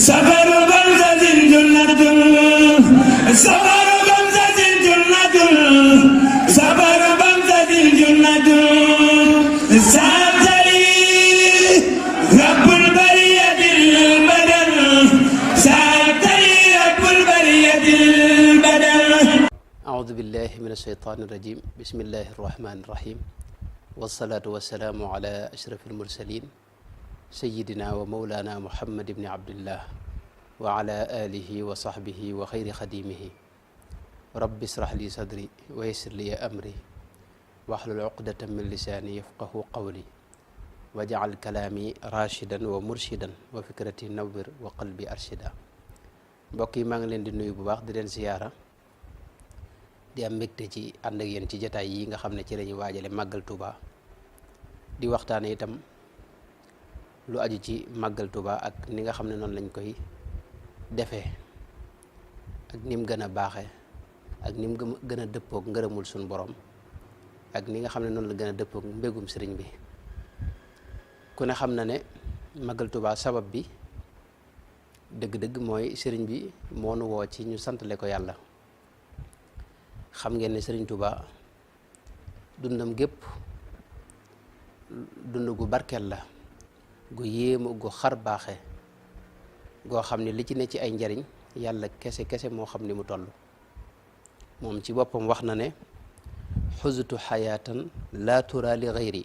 سفر بمزة جنة سفر بمزة جنة سفر بمزة جنة ساتري رب البرية البدن ساتري رب البرية البدن أعوذ بالله من الشيطان الرجيم بسم الله الرحمن الرحيم والصلاة والسلام على أشرف المرسلين سيدنا ومولانا محمد بن عبد الله وعلى آله وصحبه وخير خديمه رب اشرح لي صدري ويسر لي أمري واحلل عقدة من لساني يفقه قولي واجعل كلامي راشدا ومرشدا وفكرتي نور وقلبي أرشدا mbokk yi maa ngi leen di nuyu bu baax di leen ziyaara di am mbégte ci ànd ak yéen ci jataay yi nga xam ne ci la ñuy waajale màggal Touba di waxtaane itam lu aju ci màggal Touba ak ni nga xam ne noonu lañ koy defee ak ni mu gën a baaxee ak ni mu gën a dëppoog ngërëmul suñu borom ak ni nga xam ne noonu la gën a dëppoog mbégum sëriñ bi ku ne xam na ne màggal Touba sabab bi dëgg-dëgg mooy sëriñ bi moo nu woo ci ñu santale ko yàlla xam ngeen ne sëriñ Touba dundam gépp dund gu barkeel la gu yéemu gu xar baaxe goo xam ne li ci ne ci ay njariñ yàlla kese moo xam ni mu toll moom ci boppam wax na ne xuzutu xayaatan laa tura li xayri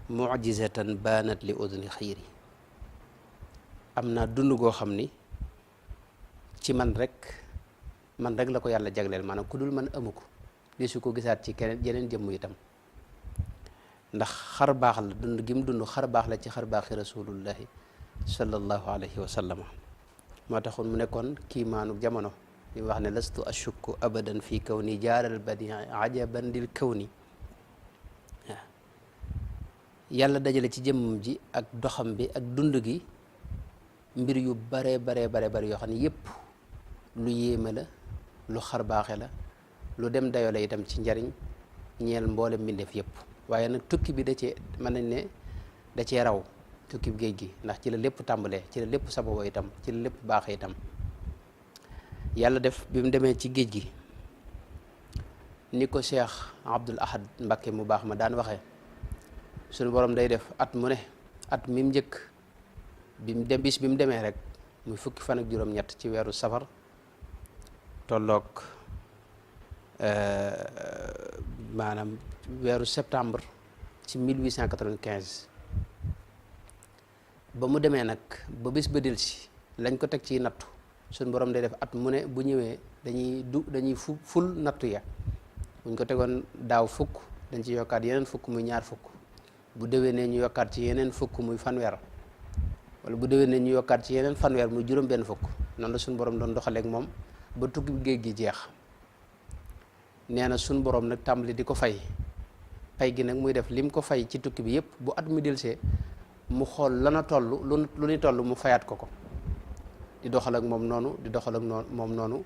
mujizatan baanat li udni xayri am naa dund goo xam ni ci man rek la ko yàlla jagleel maanaam ku dul man amu ko di su ko gisaat ci keneen yeneen jëmm itam ndax xar baax la dund gi mu dund xar baax la ci xar baaxi rasulullahi sallallahu alayhi wa sallama moo taxoon mu nekkoon kiimaanu jamono li wax ne lastu ashukku abadan fi kawni jaaral badi ajaban lil kawni waaw yàlla dajale ci jëmmam ji ak doxam bi ak dund gi mbir yu bare yoo xam ne yépp lu yéeme la lu xar baaxe la lu dem dayoo la itam ci njariñ ñeel mboolem mbindeef yépp waaye nag tukki bi da cee mën nañ ne da cee raw tukki bi géej gi ndax ci la lépp tàmbalee ci la lépp sababoo itam ci la lépp baaxee itam yàlla def bi mu demee ci géej gi ni ko Cheikh Abdoul Ahad Mbacké mu baax ma daan waxee suñu borom day def at mu ne at mi mu njëkk bi mu demee rek muy fukki fan ak juróom-ñett ci weeru safar tolloog maanaam weeru septembre ci 1895 ba mu demee nag ba bis ba delsi lañ ko teg ci nattu suñ borom day def at mu ne bu ñëwee dañuy ful nattu ya buñ ko tegoon daaw fukk dañ ci yokkaat yeneen fukk muy ñaar fukk bu déwénee ñu yokkaat ci yeneen fukk muy fanweer wala bu déwénee ñu yokkaat ci yeneen fanweer muy juróom benn fukk noonu la suñ borom doon doxaleeg moom ba tukki géej gi jeex nee na suñ borom nag tàmbali di ko fay gi nag muy def lim ko fay ci tukki bi yépp bu at mi delsee mu xool lana toll lu ni toll mu fayaat ko di doxal ak moom noonu moom noonu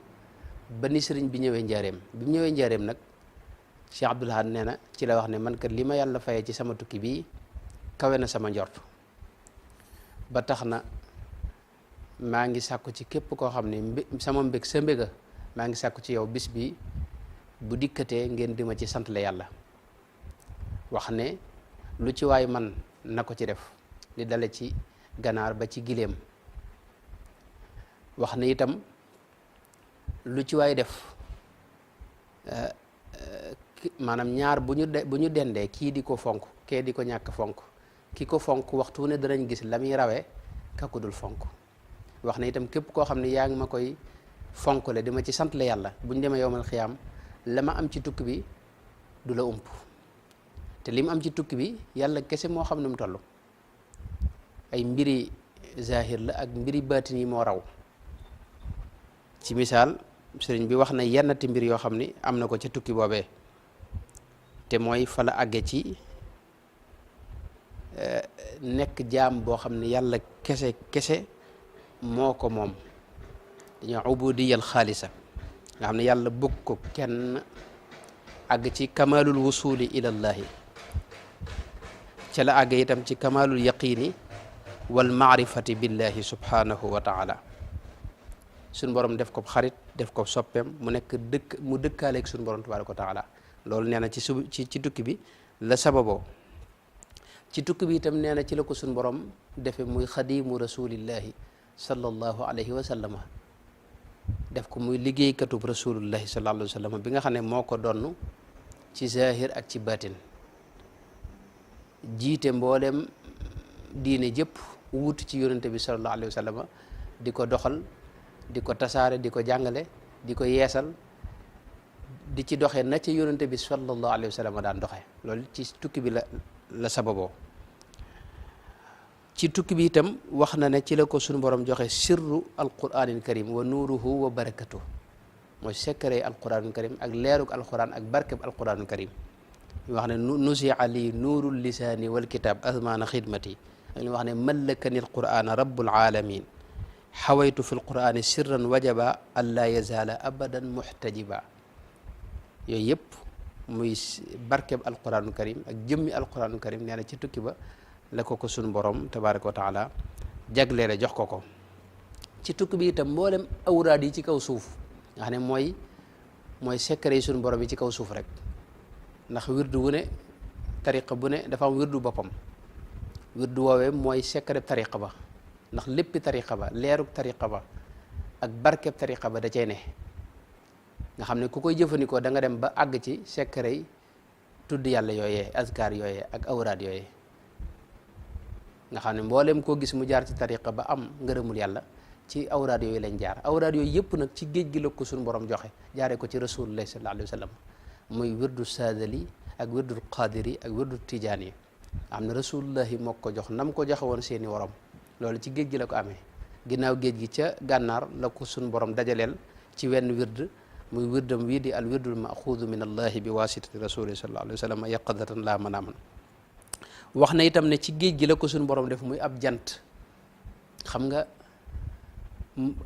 ba ni sëriñ bi ñëwee njaareem bi mu ñëwee njaareem nag Cheikh Abdoul Ahad nee na ci la wax ne man kat li ma yàlla fayee ci sama tukki bii kawe na sama njort ba tax na maa ngi sàkku ci képp koo xam ne sama mbég sa mbéga maa ngi sàkku ci yow bis bi bu dikkatee ngeen di ma ci sant la yàlla wax ne lu ci waay man na ko ci def li dale ci ganaar ba ci giléem wax ne itam lu ci waay def maanaam ñaar bu ñu dendee kii di ko fonk kee di ko ñàkk fonk ki ko fonk waxtu ne danañ gis la muy rawee ka ko dul fonk wax ne itam képp koo xam ne yaa ngi ma koy fonkle di ma ci sant la yàlla bu ñu demee yowmal xiyaam la ma am ci tukki bi du la ump te li mu am ci tukki bi yàlla kese moo xam ne mu toll ay mbiri zahir la ak mbiri baatin yi moo raw ci misaal sëriñ bi wax na yennati mbir yoo xam ni am na ko ca tukki boobee te mooy fa la àgge ci nekk jaam boo xam ne yàlla kese moo ko moom dañoo ubudiyal xaalisa nga xam ne yàlla bëgg ko kenn àgg ci kamalul wusuli ilallahi ca la àgg itam ci kamalul yaqini wal maarifati billahi subhanahu wa taala. suñ borom def ko xarit, def ko soppeem, mu nekk mu dëkkaaleeg suñ borom tabaraka wa taala. loolu nee na ci tukki bi la sababoo. ci tukki bi itam nee na ci la ko suñ borom defe muy xadimu rasulillahi sallallahu alayhi wa sallama, def ko muy liggéeykatub rasulullahi sallallahu alayhi wa sallam bi nga xam ne moo ko donn ci zahir ak ci batin, jiite mboolem diine jëpp, wuutu ci yonente bi sallallahu alayhi wa sallam, di ko doxal, di ko tasaare, di ko jàngale, di ko yeesal, di ci doxe na ci yonente bi sallallahu alayhi wa sallam daan doxe. loolu ci tukki bi la sababoo. ci tukki bi itam wax na ne ci la ko suñu borom joxe sirru alquranil karim wa nuuruhu wa barakatuh, mooy secret alquranil karim ak leerug alquran ak barkeb alquranil karim. ñu wax ne nusia li nuurul lisaani wal kitab azmaana xidmati, ak ñu wax ne mallakani alqurana rabbul alamin, xawaytu fi alqurani sirran wajaba an laa yazaala abadan muxtajiba. yooyu yëpp muy barkeb alquranul karim ak jëmmi alquranul karim nee na ci tukki ba la ko suñu borom tabaraka wa taala jagleele jox ko. ci tukki bi itam mboolem awraad yi ci kaw suuf nga xam ne mooy secret yi suñu borom yi ci kaw suuf rek, ndax wirdu wu ne, tariqa bu ne dafa am wirdu boppam. wirdu woowee mooy secret tariqa ba, ndax léppi tariqa ba, leerug tariqa ba ak barkeb tariqa ba da cay ne, nga xam ne ku koy jëfandikoo da nga dem ba àgg ci secret yi tudd yàlla yooyee, azkar yooyee ak awraad yooyee, nga xam ne mboolem koo gis mu jaar ci tariqa ba am ngërëmul yàlla ci awraad yooyu lañ jaar. awraad yooyu yëpp nag ci géej gi la ko suñu borom joxe, jaaree ko ci rasulullah sallallahu alayhi wa sallam, muy wirdu saadali ak wirdu qadiri ak wirdu tijaani. am na rasulullahi moo ko jox nam ko joxe woon seeni worom, loolu ci géej gi la ko amee. ginnaaw géej gi ca gànnaar la ko suñu borom dajaleel ci wenn wird, muy wirdam wii di al wirdul maxuudu min allahi bi wasitati rasuli sallallahu alayhi wa sallam yaqadatan laa manaaman. wax na itam ne ci géej gi la ko suñu borom def muy ab jant. xam nga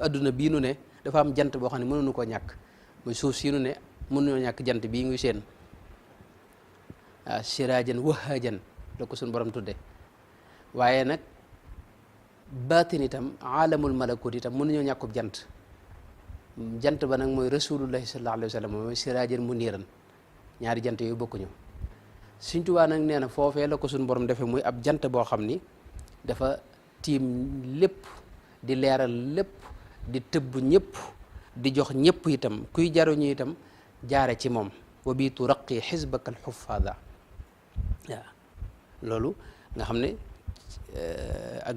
adduna bii nu ne dafa am jant boo xam ne mënuñu koo ñàkk, muy suuf si nu ne mënuñoo ñàkk jant bii ngi seen. siraajan wahaajan la ko suñu borom tudde. waaye nag baatin itam aalamul malakut itam mënuñoo ñàkkub jant. jant ba nag mooy rasulullahi sallallahu alayhi wa sallam, mooy siraajan muniiran. ñaari jant yooyu bokkuñu. Sëñ Tuubaa nag nee na foofee la ko suñu borom defee muy ab jant boo xam ni dafa tiim lépp, di leeral lépp, di tëbb ñëpp, di jox ñëpp itam, kuy jaruñu itam jaare ci moom. wa bi turaqi xisbaka alxufaada. waaw loolu nga xam ne ak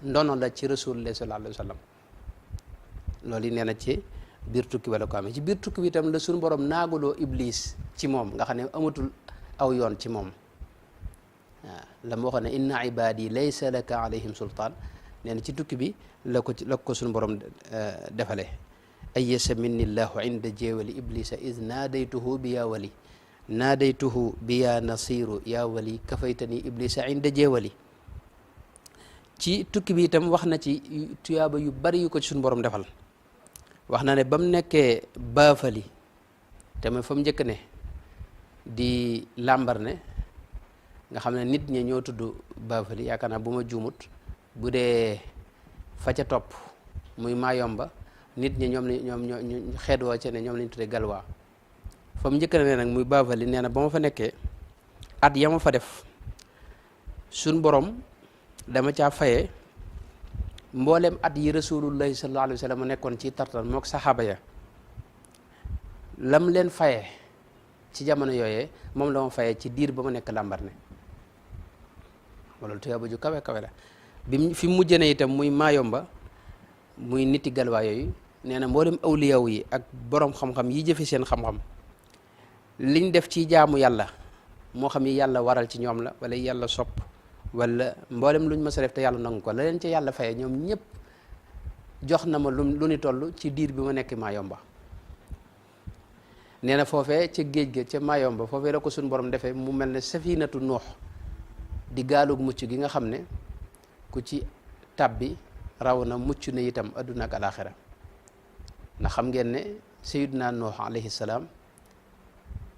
ndono la ci rasulullah sallallahu alayhi wa sallam. loolu yi nee na ci biir tukki wala ko amee. ci biir tukki bi itam la suñu borom naaguloo iblis ci moom, nga xam ne amatul aw yoon ci moom. waaw la ma waxoon ne inna ibadi laysa laka alayhim sultaan, nee na ci tukki bi la ko suñu borom defale. ayyasa minni llahu inda jeewali iblisa id naadaytuhu bi yaa wali, naadaytuhu bi yaa nasiru yaa wali kafaytani iblisa inda jeewali. ci tukki bi itam wax na ci tuyaaba yu bari yu ko ci suñu borom defal. wax na ne ba mu nekkee baafali te mooy fa mu njëkk ne di làmbar ne, nga xam ne nit ñi ñoo tudd baafali, yaakaar naa bu ma juumut, bu dee fa ca topp muy Maayomba nit ñi ñoom xeet woo ca ne ñoom lañ tuddee galwaa. fa mu njëkk ne nag muy baafali, nee na ba ma fa nekkee at ya ma fa def suñ borom dama caa fayee mboolem at yi rasulullahi sallallahu alayhi wa sallam nekkoon ci tartan mook saxaaba ya, lam leen fayee ci jamono yooyee moom la ma fayee ci diir ba ma nekk làmbar ne. loolu tuyaaba ju kawe kawe la. bi fi mujj ne itam muy Maayomba muy niti galwaa yooyu, nee na mboolem awliyaw yi ak borom xam-xam yi jëfe seen xam-xam liñ def ci jaamu yàlla, moo xam yi yàlla waral ci ñoom la wala yàlla sopp, wala mboolem luñ mës a def te yàlla nangu ko, la leen ca yàlla faye ñoom ñëpp jox na ma lu ni toll ci diir bi ma nekk Maayomba. nee na foofee ca géej ga ca Maayomba foofee la ko suñ borom defee mu mel ne safinatu Nuux, di gaalug mucc gi nga xam ne ku ci tàbbi raw na mucc na itam adduna ak alaxira. ndax xam ngeen ne Sayyidina Nuux alayhi salaam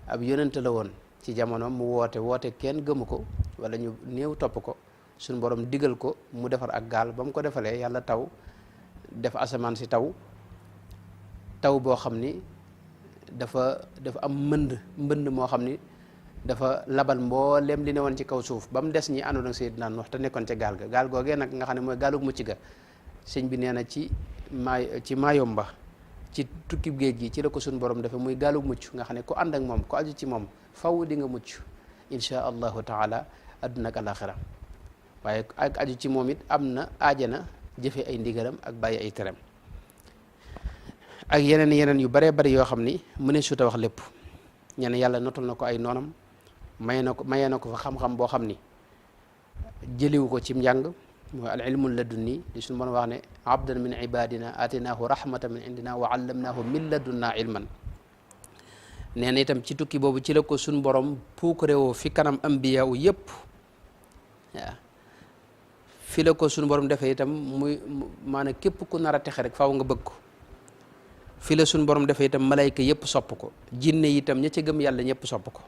ab yonent la woon ci jamono, mu woote kenn gëmu ko wala ñu néew topp ko, suñu borom digal ko mu defar ak gaal ba mu ko defalee yàlla taw def asamaan si taw boo xam ni dafa am mbënd moo xam ni dafa labal mboolem li ne woon ci kaw suuf ba mu des ñi àndoon ak Seydina Nuux te nekkoon ca gaal ga gaal googee nag nga xam ne mooy gaalu mucc ga sëñ bi nee na ci Maayomba ci tukkib géej gi ci la ko suñu borom dafa muy gaalu mucc nga xam ne ku ànd ak moom ku aju ci moom faw di nga mucc insha allahu taala adduna ak alaxira waaye ak aju ci moom it am na aajana jëfe ay ndigalam ak bàyyi ay teram ak yeneen yu baree bari yoo xam ni mëne suta wax lépp ñene yàlla notal na ko ay noonam mayee na ko fa xam-xam boo xam ni jëliwu ko ci njàng mooy al ilmu ladunni di suñu mën a wax ne abdan min ibadina atinaahu rahmatan min indina wa allamnaahu min ladunna ilman nee na itam ci tukki boobu ci la ko suñ borom puukarewoo fi kanam ambiya u yëpp waaw fi la ko suñu borom defee itam muy maanaam képp ku nar a texe rek faaw nga bëgg ko fi la suñu borom defee itam malayka yëpp sopp ko jinne itam ña ca gëm yàlla ñëpp sopp ko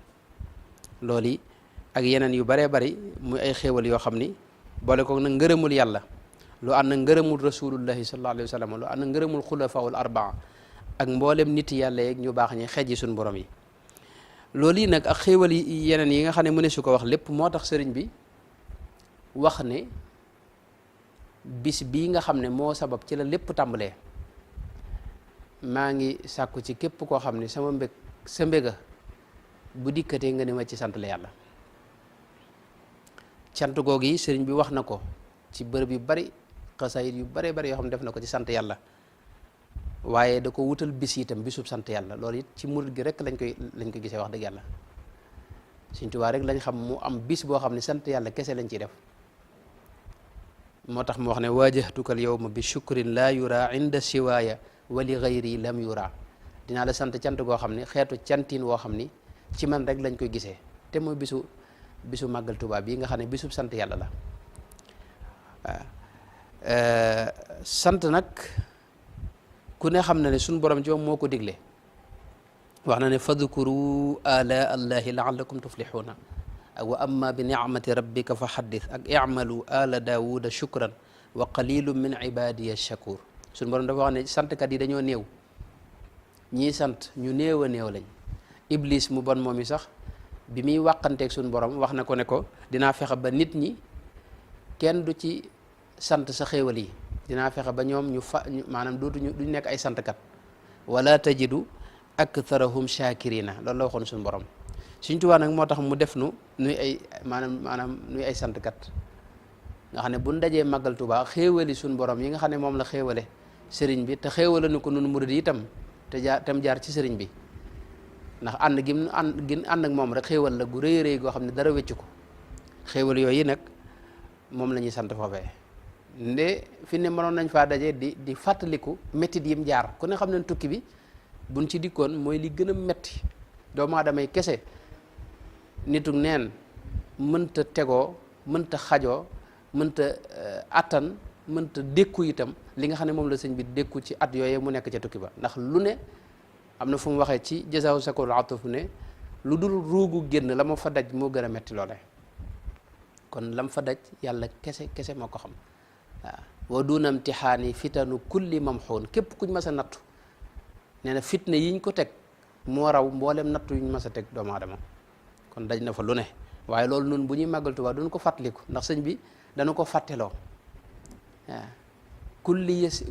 loolu yi ak yeneen yu baree bari muy ay xéewal yoo xam ni boole ko nag ngërëmul yàlla lu ànd na ngërëmul rasulullahi sallallahu alayhi wa sallam lu ànd na ngërëmul xulafaul arbaa ak mboolem nit yàlla yeeg ñu baax ñi xeej yi suñu borom yi loolu yi nag ak xéewal yi yeneen yi nga xam ne mu ne su ko wax lépp moo tax sëriñ bi wax ne bis bii nga xam ne moo sabab ci la lépp tàmbalee maa ngi sàkku ci képp koo xam ne sama sa mbéga bu dikkatee nga ne ma ci sant la yàlla cant googu yi sëriñ bi wax na ko ci bërëb yu bari xasaayit yu bare bari yoo xam ne def na ko ci sant yàlla waaye da ko wutal bis itam bisub sant yàlla loolu it ci murid gi rek lañ ko gisee wax dëgg yàlla Sëriñ Tuubaa rek lañ xam mu am bis boo xam ne sant yàlla kese lañ ciy def moo tax mu wax ne waajahtukal yawma bi shukrin laa yura inda siwaaya wa li gayri lam yura dinaa la sant cant goo xam ne xeetu cantin woo xam ni ci man rek lañ koy gisee te mooy bisu màggal Tuubaa bii nga xam ne bisub sant yàlla la waaw sant nag ku ne xam na ne suñu borom ci moom moo ko digle wax na ne fadkuru ala allahi laallakum tuflixuuna ak wa amma bi nicmati rabbika fa xaddis ak icmalu ala daawuda shukran wa qalilu min ibadiya shakur suñu borom dafa wax ne santkat yi dañoo néew ñii sant ñu néew a néew lañ iblis mu bon moom yi sax bi muy wàqanteeg suñu borom wax na ko ne ko dinaa fexe ba nit ñi kenn du ci sant sa xéewal yi dinaa fexe ba ñoom maanaam duñ nekk ay santkat wala tajidu aktharahum shakirina loolu la waxoon suñu borom Sëriñ Tuubaa nag moo tax mu def nuy ay maanaam nuy ay santkat nga xam ne bu dajee màggal Tuubaa xéewali suñu borom yi nga xam ne moom la xéewale sëriñ bi te xéewale nu ko nun murid yi itam te jaar ci sëriñ bi ndax ànd gi ànd ak moom rek xéewal la gu rëy rëy goo xam ne dara wéccu ko xéewal yooyu nag moom la ñuy sant foofee nde fi ne mënoon nañ faa daje di fàttaliku méttit yim jaar ku ne xam ne tukki bi buñ ci dikkoon mooy li gën a metti doomu aadama yi kese nituk neen mënta tegoo mënta xajoo mënta attan mënta dékku itam li nga xam ne moom la sëñ bi dékku ci at yooye mu nekk ca tukki ba ndax lu ne am na fu mu waxee ci jasaaw sakol atuf ne lu dul ruugu génn la ma fa daj moo gën a metti loole kon lam fa daj yàlla kese moo ko xam waaw wa duna imtixaani fitanu kulli mamxuun képp kuñ mas a nattu nee na fitne yiñ ko teg moo raw mboolem nattu yuñ mas a teg doomu aadama kon daj na fa lu ne waaye loolu noonu bu ñuy màggal Tuubaa duñ ko fàttaliku ndax sëñ bi dana ko fàtteloo waaw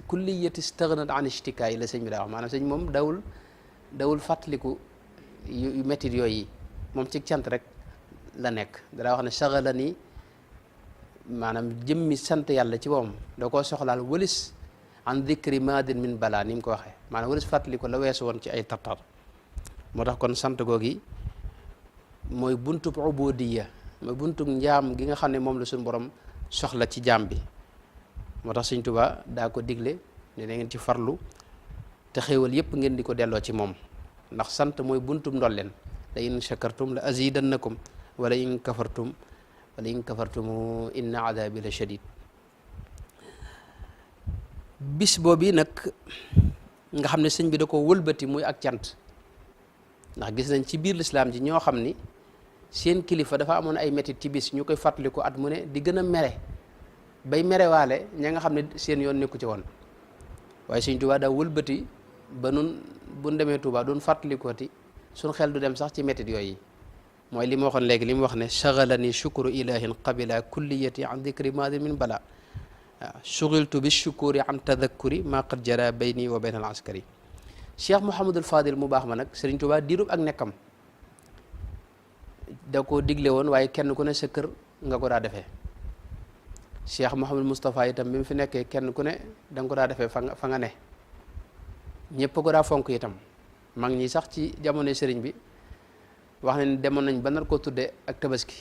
kulliyati stagnat an ishtikaa yi la sëñ bi daa wax maanaam sëñ moom dawul fàttaliku yu mettit yooyu moom ci cant rek la nekk danaa wax ne saxala ni maanaam jëmmi sant yàlla ci boppam da koo soxlaal wëlis an dikri madin min bala ni mu ko waxee maanaam wëlis fàttali ko la weesu woon ci ay tartar moo tax kon sant googi mooy buntub ubudiya mooy buntub njaam gi nga xam ne moom la suñu borom soxla ci jaam bi moo tax Sëñ Tuubaa daa ko digle ne da ngeen ci farlu te xéewal yépp ngeen di ko delloo ci moom ndax sant mooy buntub ndolleen la in shakartum la azidannakum wala in kafartum inna adabi la shadid bis boobu nag nga xam ne sëñ bi da ko wëlbati muy ak cant ndax gis nañ ci biir lislaam ji ñoo xam ni seen kilifa dafa amoon ay métit ci bis ñu koy fàttaliku at mu ne di gën a mere bay merewaale ña nga xam ne seen yoon nekku ci woon waaye Sëñ Tuubaa daa wëlbati ba nun buñ demee Tuubaa doon fàttalikooti suñ xel du dem sax ci métit yooyu mooy li ma waxoon léegi li mu wax ne chagalani shukru ilahin qabila kulliyati an dicri madin min bala waaw shughiltu bi shukuri an tadakkuri ma qad jara bayni wa bayna al askari Cheikh Mouhamadul Fadil mu baax ma nag Sëriñ Tuubaa diirub ak nekkam da koo digle woon waaye kenn ku ne sa kër nga ko daa defee Cheikh Mouhamadul Moustapha itam bi mu fi nekkee kenn ku ne da nga ko daa defee fa nga ne ñëpp ko daa fonk itam mag ñi sax ci jamono sëriñ bi wax ne demoon nañ ba nar koo tuddee ak tabaski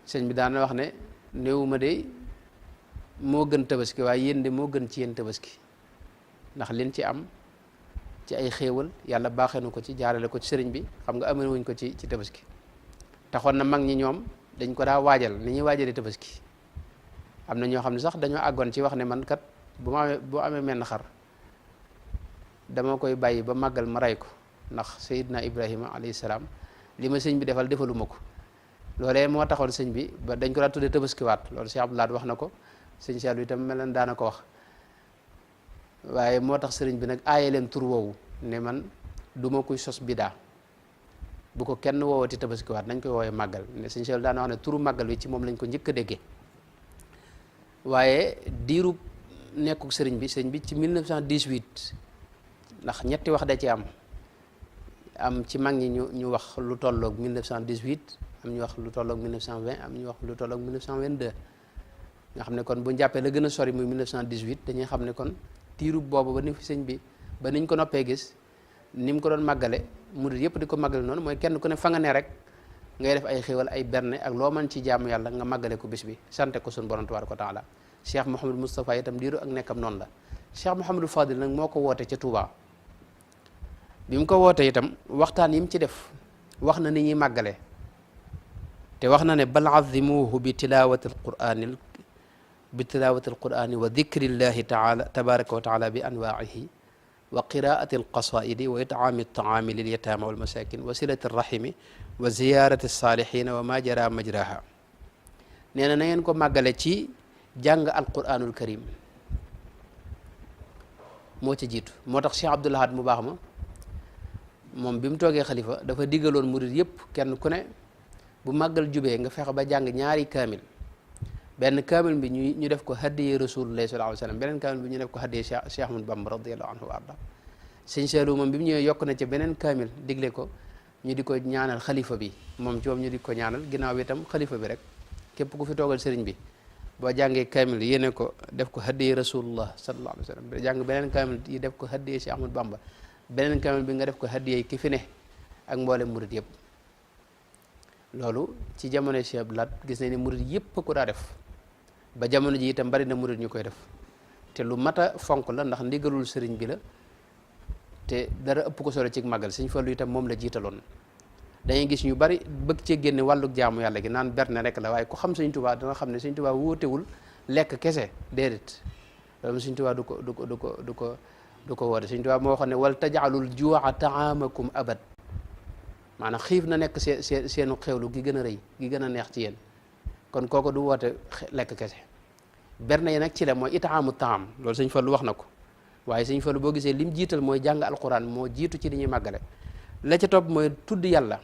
sëriñ bi daana wax ne néewuma de moo gën tabaski waaye yéen de moo gën ci yéen tabaski ndax liñ ci am ci ay xéewal yàlla baaxee nu ko ci jaarale ko ci sëriñ bi xam nga amee wuñ ko ci tabaski taxoon na mag ñi ñoom dañ ko daa waajal ni ñuy waajalee tabaski am na ñoo xam ne sax dañoo àggoon ci wax ne man kat bu amee menn xar dama koy bàyyi ba màggal ma rey ko ndax Seydina Ibrahima alayhi salaam li ma sëñ bi defal defaluma ko loolee moo taxoon sëñ bi ba dañ ko daa tuddee tabaskiwaat loolu Cheikh Abdoulaye wax na ko sëñ Cheikh itam mel na daana ko wax waaye moo tax sëriñ bi nag aaye leen tur woowu ne man duma kuy sos bidaa bu ko kenn woowati tabaskiwaat nañ koy woowee màggal ne sëñ Cheikh daana wax ne turu màggal wi ci moom lañ ko njëkk a déggee waaye diiru nekkuk sëriñ bi ci 1918 ndax ñetti wax da ci am ci mag ñi ñu wax lu tolloog 1918 am ñu wax lu tolloog 1920 am ñu wax lu tolloog 1922 nga xam ne kon bu ñu jàppee la gën a sori muy 1918 dañuy xam ne kon tiiru boobu ba ni fi sëñ bi ba niñ ko noppee gis ni mu ko doon màggale murid yëpp di ko màggale noonu mooy kenn ku ne fa nga ne rek ngay def ay xéwal ay berne ak loo mën ci jaamu yàlla nga màggale ko bis bi sante ko suñu borom tabaaraka wa taala Cheikh Mouhamadou Moustapha itam diiru ak nekkam noonu la Cheikh Mouhamadou Fadil nag moo ko woote ca Touba bi mu ko wootee itam waxtaan yi mu ci def wax na ni ñuy màggale te wax na ne bal azimuhu bi tilawati alqurani wa dikrillahi taala tabaraka wa taala bi anwaihi wa qiraati alqasaidi wa itaami altaami lilyatama walmasakin wa silati arrahimi wa ziyarati alsalihina wa ma jara majraha nee na ngeen ko màggale ci jàng alquranul karim moo ci jiitu moo tax Cheikh Abdoul Ahad mu baax ma moom bi mu toogee xalifa dafa diggaloon murid yëpp kenn ku ne bu màggal jubee nga fexe ba jàng ñaari kaamil benn kaamil bi ñu def ko haddiyee rasulullah sallallahu alayhi wa sallam beneen kaamil bi ñu def ko haddiyee Cheikh Ahmadou Bamba radiyallahu anhu wa arda sëñ Seelu moom bi mu ñëwee yokk na ci beneen kaamil digle ko ñu di ko ñaanal xalifa bi moom ci moom ñu di ko ñaanal ginnaaw bi itam xalifa bi rek képp ku fi toogal sëriñ bi boo jàngee kaamil yéene ko def ko haddiyee rasulullah sallallahu alayhi wa sallam jàng beneen kaamil yi def ko haddiyee Cheikh Ahmadou Bamba beneen kaamil bi nga def ko haddiyee ki fi ne ak mboolem murid yëpp loolu ci jamono Cheikh Abdou Lahad gis nañ ne murid yëpp ko daa def ba jamono ji itam bari na murid ñu koy def te lu mat a fonk la ndax ndigalul sëriñ bi la te dara ëpp ko solo ci màggal Sëñ Fallu itam moom la jiitaloon dañuy gis ñu bari bëgg cee génne wàlluk jaamu yàlla gi naan berne rek la waaye ku xam Sëñ Tuubaa dana xam ne Sëñ Tuubaa wóotewul lekk kese déedéet loolu Sëñ Tuubaa du ko woote Sëñ Tuubaa moo waxoon ne wal tajaalul juu'a taamakum abad maanaam xiif na nekk seenu xewlu gi gën a rëy gi gën a neex ci yéen kon kooku du woote lekk kese berne yi nag ci la mooy itaamu taam loolu Sëñ Fallu wax na ko waaye Sëñ Fallu boo gisee lim jiital mooy jàng alquran moo jiitu ci li ñuy màggale la ca topp mooy tudd yàlla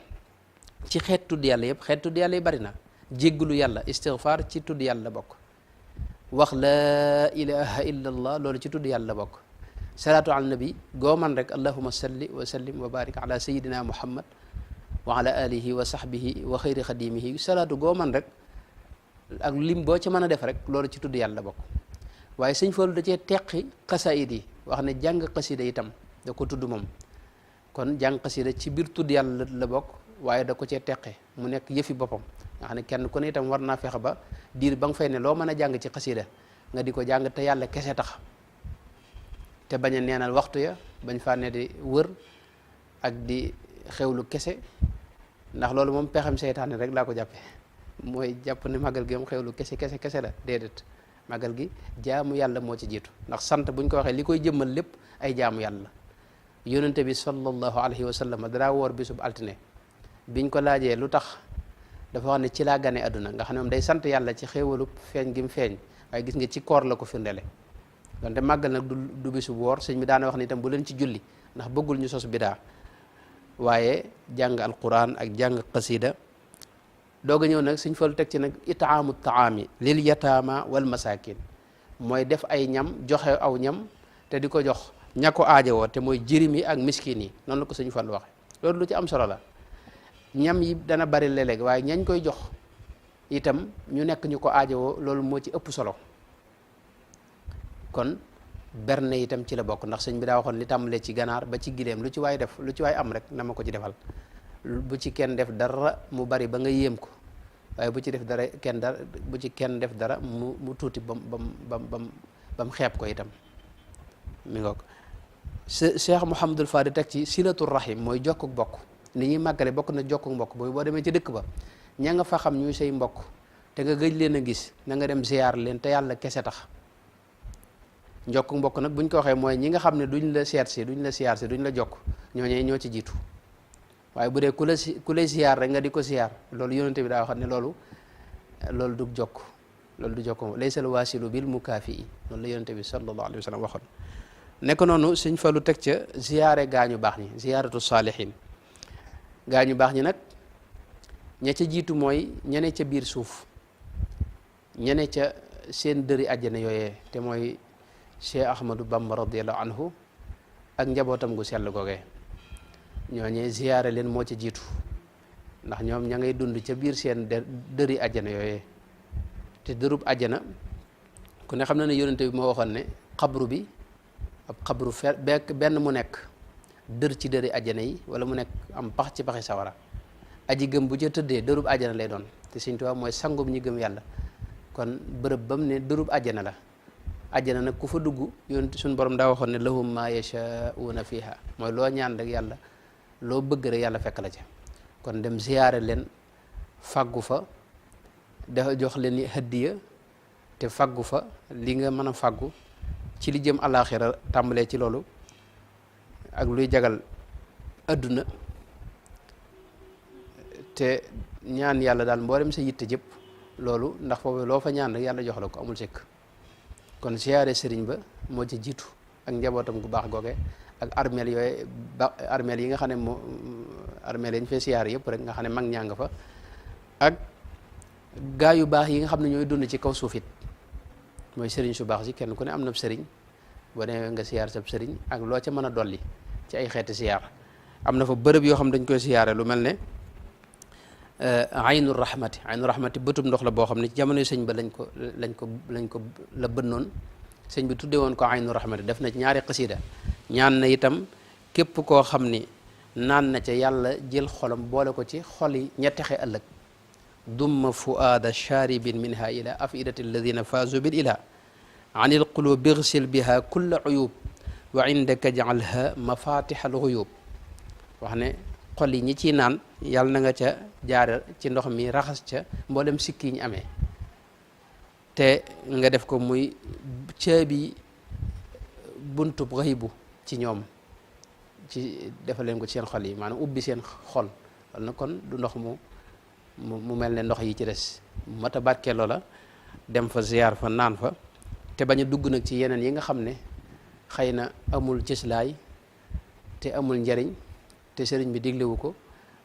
ci xeet tudd yàlla yëpp xeet tudd yàlla yi bari na jégglu yàlla istighfar ci tudd yàlla la bokk wax laa ilaha illa allah loolu ci tudd yàlla la bokk salaatu ala nabi goo man rek allahuma salli wa sallim wa barik ala sayidina muhammad wa ala alihi wa sahbihi wa xayri xadimihi salaatu goo man rek ak lim boo ci mën a def rek loolu ci tudd yàlla la bokk waaye Sëñ Fallu da cee teqi xasaayid yi wax ne jàng xasida itam da ko tudd moom kon jàng xasida ci biir tudd yàlla la bokk waaye da ko cee teqe mu nekk yëfi boppam nga xam ne kenn ku ne itam war naa fexe ba diir ba nga fay ne loo mën a jàng ci xasida nga di ko jàng te yàlla kese tax te bañ a neenal waxtu ya bañ faa ne di wër ak di xewlu kese ndax loolu moom pexem seytaane rek laa ko jàppe mooy jàpp ne màggal gi moom xewlu kese la déedéet màggal gi jaamu yàlla moo ci jiitu ndax sant buñ ko waxee li koy jëmmal lépp ay jaamu yàlla yonente bi sallallahu alayhi wa sallam danaa woor bisub altine biñ ko laajee lu tax dafa wax ne ci laa gane àdduna nga xam ne moom day sant yàlla ci xéewalu feeñ gi mu feeñ waaye gis nga ci koor la ko firndele donte màggal nag du bisu woor sëñ bi daana wax ni itam bu leen ci julli ndax bëggul ñu sos bidaa waaye jàng alquran ak jàng qasida doog a ñëw nag sëñ Fallu teg ci nag itaamu taami lil yataama wal masakin mooy def ay ñam joxe aw ñam te di ko jox ña ko aajowoo te mooy jirim yi ak miskin yi noonu la ko sëñ Fallu waxe loolu lu ci am solo la ñam yi dana bari léeg-léeg waaye ñañ koy jox itam ñu nekk ñu ko aajowoo loolu moo ci ëpp solo kon berne itam ci la bokk ndax sëñ bi daa waxoon li tàmbalee ci ganaar ba ci gileem lu ci waay def lu ci waay am rek na ma ko ci defal bu ci kenn def dara mu bari ba nga yéem ko waaye bu ci def dara bu ci kenn def dara mu tuuti bam xeeb ko itam mi nga ko Cheikh Mouhamadul Fadi teg ci silatul rahim mooy jokkuk bokk ni ñuy màggale bokk na jokkuk mbokk boo demee ci dëkk ba ña nga fa xam ñuy say mbokk te nga gëj leen a gis na nga dem ziyaar leen te yàlla kese tax njokk mbokk nag buñ ko waxee mooy ñi nga xam ne duñ la seet si duñ la siyaar si duñ la jokk ñooñee ñoo ci jiitu waaye bu dee ku lay siyaar rek nga di ko siyaar loolu yonente bi daa wax ne loolu du jokk loolu du jokk laysal waasilu bil mukaafi loolu la yonente bi sallallahu alayhi wa sallam waxoon nekk noonu sëñ Fallu teg ca ziyaare gaañu baax ñi ziyaaratu saalihin gaañu baax ñi nag ña ca jiitu mooy ñene ca biir suuf ñene ca seen dëri àjjana yooyee te mooy Cheikh Ahmadou Bamba radiyallahu anhu ak njabootam gu sell googee ñooñee ziyaare leen moo ca jiitu ndax ñoom ña ngay dund ca biir seen dëri àjjana yooyee te dërub àjjana ku ne xam na ne yonente bi moo waxoon ne xabru bi ab xabru benn mu nekk dër ci dëri àjjana yi wala mu nekk am pax ci paxi sawara aji gëm bu ca tëddee dërub àjjana lay doon te Sëñ Tuubaa mooy sangum ñi gëm yàlla kon bërëb bam ne dërub àjjana la àjjana nag ku fa dugg yoon suñu borom daa waxoon ne lahum ma yashaa'una fiha mooy loo ñaan rek yàlla loo bëgg rek yàlla fekk la ca kon dem ziyaare leen faggu fa dafa jox leen ni hadiya te faggu fa li nga mën a faggu ci li jëm àllaaxira tàmbalee ci loolu ak luy jagal adduna te ñaan yàlla daal mboolem sa yitte jëpp loolu ndax foofu loo fa ñaan rek yàlla jox la ko amul sikk kon siyaare sëriñ ba moo ci jiitu ak njabootam gu baax googe ak armeel yooyu armeel yi nga xam ne moo armeel yi ñu fee siyaare yëpp rek nga xam ne mag ñaa nga fa ak gaa yu baax yi nga xam ne ñooy dund ci kaw suuf it mooy sëriñ su baax si kenn ku ne am na sëriñ boo demee nga siyaar sab sëriñ ak loo ca mën a dolli ci ay xeeti siyaar am na fa bërëb yoo xam dañ koy siyaare lu mel ne aynu rahmati bëtub ndox la boo xam ne ci jamono sëñ ba lañ ko la bënnoon sëñ bi tuddee woon ko aynu rahmati def na ci ñaari xasida ñaan na itam képp koo xam ni naan na ca yàlla jël xolam boole ko ci xol yi ña texe ëllëg dumma fuaada charibin minha ila afidati alladina faazu bil ila an il qulub bigsil biha kulla uyub wa indaka jaalha mafatih al ghuyub wax ne xol yi ñi ciy naan yàlla na nga ca jaare ci ndox mi raxas ca mboolem sikki yi ñu amee te nga def ko muy caabi buntub xëybu ci ñoom ci defal leen ko ci seen xol yi maanaam ubbi seen xol wala na kon du ndox mu mel ne ndox yi ci des mata barke loola dem fa ziyaar fa naan fa te bañ a dugg nag ci yeneen yi nga xam ne xëy na amul cëslaay te amul njariñ te sëriñ bi diglewu ko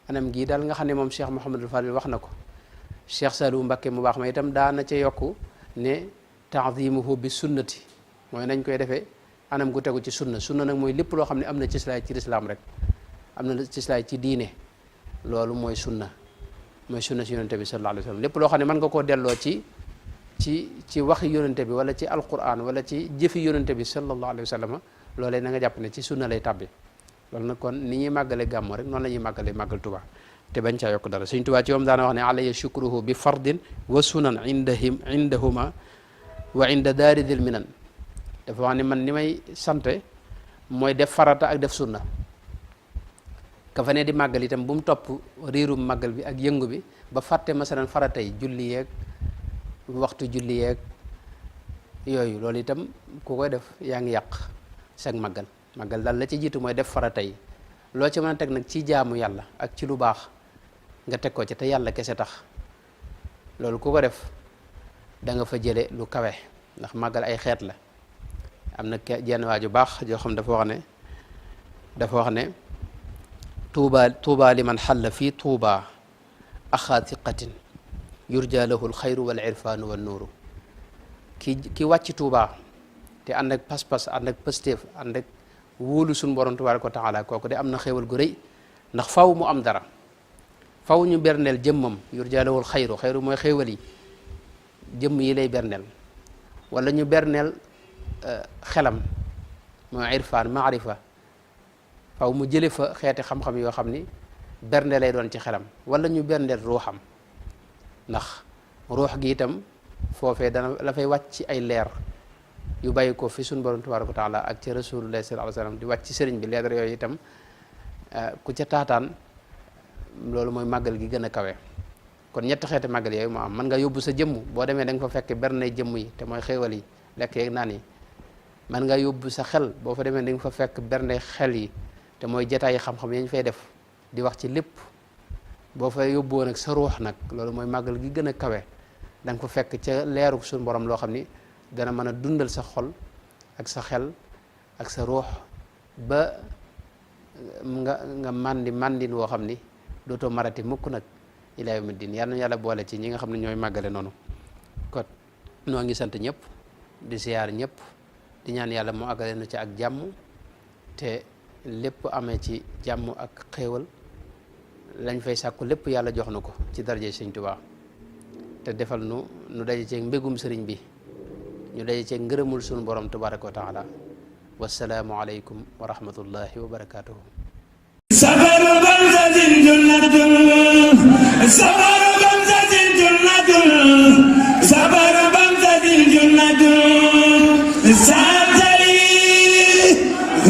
anam gii daal nga xam ne moom Cheikh Mouhamadul Fadil wax na ko Cheikh Saliou Mbacké mu baax ma itam daana ca yokku ne ta'zimuhu bi sunnati mooy nañ koy defee anam gu tegu ci sunna nag mooy lépp loo xam ne am na cëslaay ci lislaam rek am na cëslaay ci diine loolu mooy sunna si yonente bi sallallahu alayhi wa sallam lépp loo xam ne mën nga koo delloo ci waxi yonente bi wala ci alquran wala ci jëfi yonente bi sallallahu alayhi wa sallam loolee na nga jàpp ne ci sunna lay tàbbi loolu nag kon ni ñuy màggale gàmmo rek noonu la ñuy màggale màggal Tuubaa te bañ caa yokk dara Sëñ Tuubaa ci moom daana wax ne alaya shukruhu bi fardin wa sunan indahuma wa inda daari dil minan dafa wax ne man ni may sante mooy def farata ak def sunna ka fa ne di màggal itam bu mu topp riirum màggal bi ak yëngu bi ba fàtte masalan farata yi julli yeeg waxtu julli yeeg yooyu loolu itam ku koy def yaa ngi yàq sag màggal daal la ci jiitu mooy def farata yi loo ci mën a teg nag ci jaamu yàlla ak ci lu baax nga teg ko ci te yàlla kese tax loolu ku ko def da nga fa jële lu kawe ndax màggal ay xeet la. am na jenn waa ju baax joo xam dafa wax ne tuuba liman xalla fii tuuba axaa thiqatin yurja lahu alxayru wal irfaanu wan nuuru ki wàcc tuuba te ànd ak pas-pas ànd ak pëstéef ànd ak wóolu suñu borom tabaaraka wa taala kooku de am na xéewal gu rëy ndax faw mu am dara faw ñu berneel jëmmam yurja lahu alxayru mooy xéewal yi jëmm yi lay berneel wala ñu berneel xelam mooy irfaan maarifa faw mu jële fa xeeti xam-xam yoo xam ni bernde lay doon ci xelam wala ñu berndeel ruuxam ndax ruux gi itam foofee dana la fay wàcc ci ay leer yu bàyyi ko fi suñu borom tabaaraka wa taala ak ci rasulullah sallallahu alayhi wasallam di wàcc ci sëriñ bi leer yooyu itam ku ca taataan loolu mooy màggal gi gën a kawe. kon ñetti xeeti màggal yooyu moo am mën nga yóbbu sa jëmm boo demee da nga fa fekk bernde jëmm yi te mooy xéewal yi lekk yeeg naan yi. mën nga yóbbu sa xel boo fa demee da nga fa fekk bernde xel yi te mooy jataay xam-xam yañ fay def di wax ci lépp. boo fa yóbboo nag sa ruux nag loolu mooy màggal gi gën a kawe da nga fa fekk ca leeru suñu borom loo xam ni dana mën a dundal sa xol ak sa xel ak sa ruux ba nga màndin woo xam ni dootoo marati mukk nag ilaa yawmi diin yàlla na yàlla boole ci ñi nga xam ne ñooy màggale noonu. kon noo ngi sant ñëpp di siyaar ñëpp di ñaan yàlla mu àggale na ci ak jàmm te lépp amee ci jàmm ak xéewal lañ fay sàkku lépp yàlla jox na ko ci daraje sëñ Tuubaa te defal nu daje ceeg mbégum sëriñ bi ñu daje ceeg ngërëmul sunu borom tabaraka wa taala wassalaamu aleykum wa rahmatullahi wa barakatuhu. safaru bamsatin junnatun safaru bamsatin junnatun safaru bamsatin junnatun saatali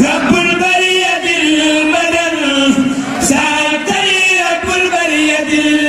rabbul bariyatil badal saatali rabbul bariyatil